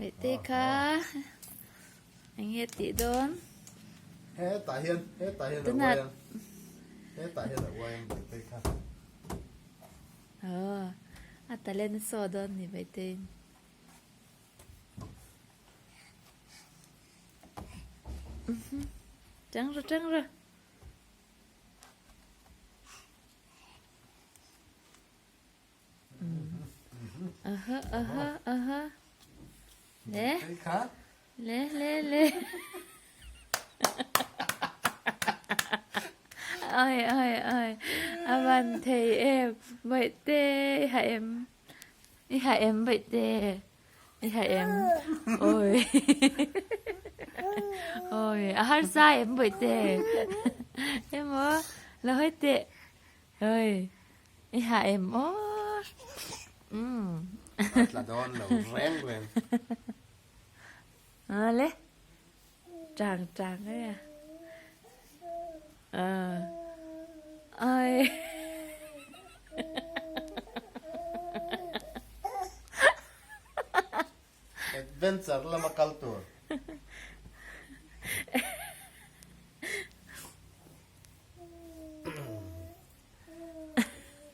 Bawihtei kha eng nge tih dawn? Hetah hian hetah hian a uai ang. Hetah hian a uai ang Bawihtei kha. Aw a talent a saw dawn ni Bawihteiin. Tang rawh tang rawh. Aha aha aha. Le. Le le le. Oi oi oi. A van thei em. Bawihte i ha em. I ha em Bawihte. I ha em. Oi. Oi a harsa em Bawihte. Emaw la hawi teh. Oi. I ha em aw. Umm. A tla dawn lo reng reng. A le. Chang chang e a. A. Oi. Adventure lama kal tur.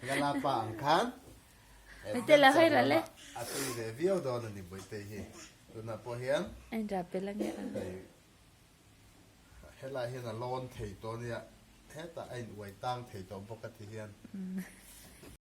Gala pa ang khan. Bawihtei la hawi rawh le. A tui ve viau dawn a ni Bawihtei hi. Tunah pawh hian. A inrah pel ange a. Hei helai hian a lawn thei tawh ania. Hetah a in uai tang thei tawh bawk a ti hian.